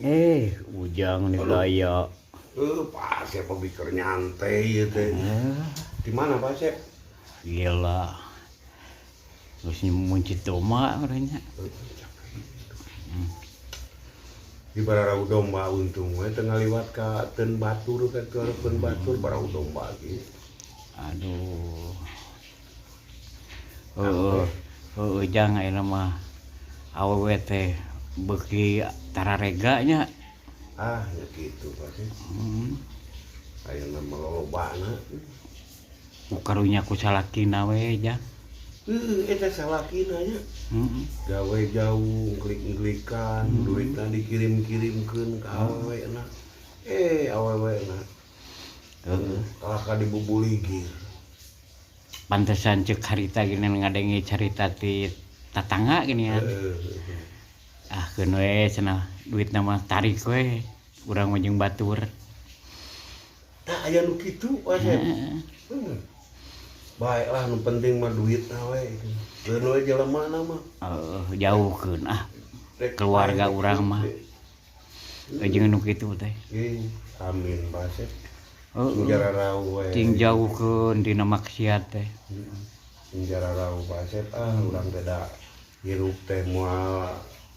Eh, Ujang nih gaya. Eh, Pak Asep pikir nyantai ya teh. Di mana, Pak Asep? Gila. Terus muncit domba katanya. Di bararau domba untung we teu ngaliwat ka teun batur, ka kareupkeun batur barau domba ge. Aduh. Heeh. Heeh, Jang, ayeuna mah awewe teh beuki tararega nya. Ah, ya kitu, Pak Asep. Ayeuna mah lolobana. Ku karunya ku salakina we, Jang. Heuh, eta salakina nya. Gawe jauh, ngklik-ngklikan, duitna dikirim-kirimkeun ka awewena. Eh, awewena. Kalah ka dibubuligir. Pantesan ceuk harita gini ngadenge carita ti tatangga gini ya. Ah, keun we cenah, duitna mah tarik we. Urang mah jeung batur. Tah, aya nu kitu, Pak Asep. Baiklah, nu penting mah duitna we. Keun we jelemana mah. Heeh, jauhkeun ah. Rek Keluarga paeh urang mah. kitu. Jeung nu kitu teh. Ih, amin, Pak Asep. Heeh. Jararau we. Cing jauhkeun dina maksiat teh. Jararau, Pak Asep, ah, urang teh da hirup teh moal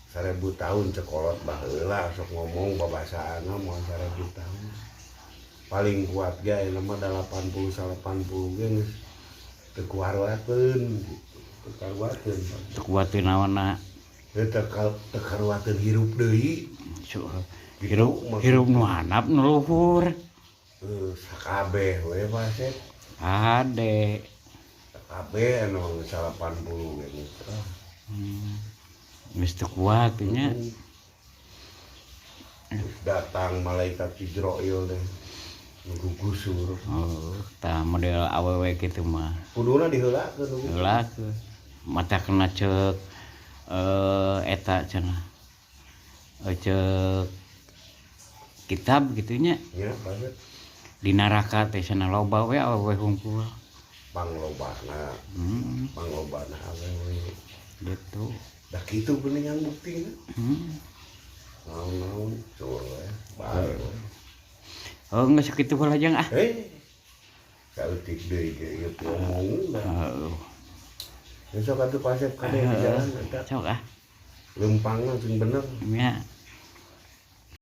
1000 tahun, ceuk kolot baheula sok ngomong babasaana moal 1000 tahun. Paling kuat ge ayeuna mah 80 80 ge geus teu kuaruateun gitu. Teu karuateun. Teu kuat teu naonna? Teu teu karuateun hirup deui. So, Gitu, hirup maksudnya. Hirup nu handap nu luhur? Heuh, sakabeh we, Pak Asep. Hade. Sakabeh anu geus 80 ge geus. Ah. Geus teu kuat nya. Terus datang malaikat Ijroil deh nunggu gusur. Oh, tah model awewe kitu mah. Kuduna diheulakeun. Heulakeun. Mata kena ceuk eta cenah. Ceuk kitab gitu nya. Nya, banget. Di neraka teh cenah loba we awewe hungkul. Panglobana. Panglobana awewe. Gitu. Dah kitu geuningan buktina. Naon-naon cur we, bae we. Oh, geus sakitu heula, Jang, ah. Eh. Saeutik deui ge ieu omong dah. Heeh. Besok atuh, Pak Asep, kade di jalan eta. Sok ah. Leumpangna sing bener. Nya.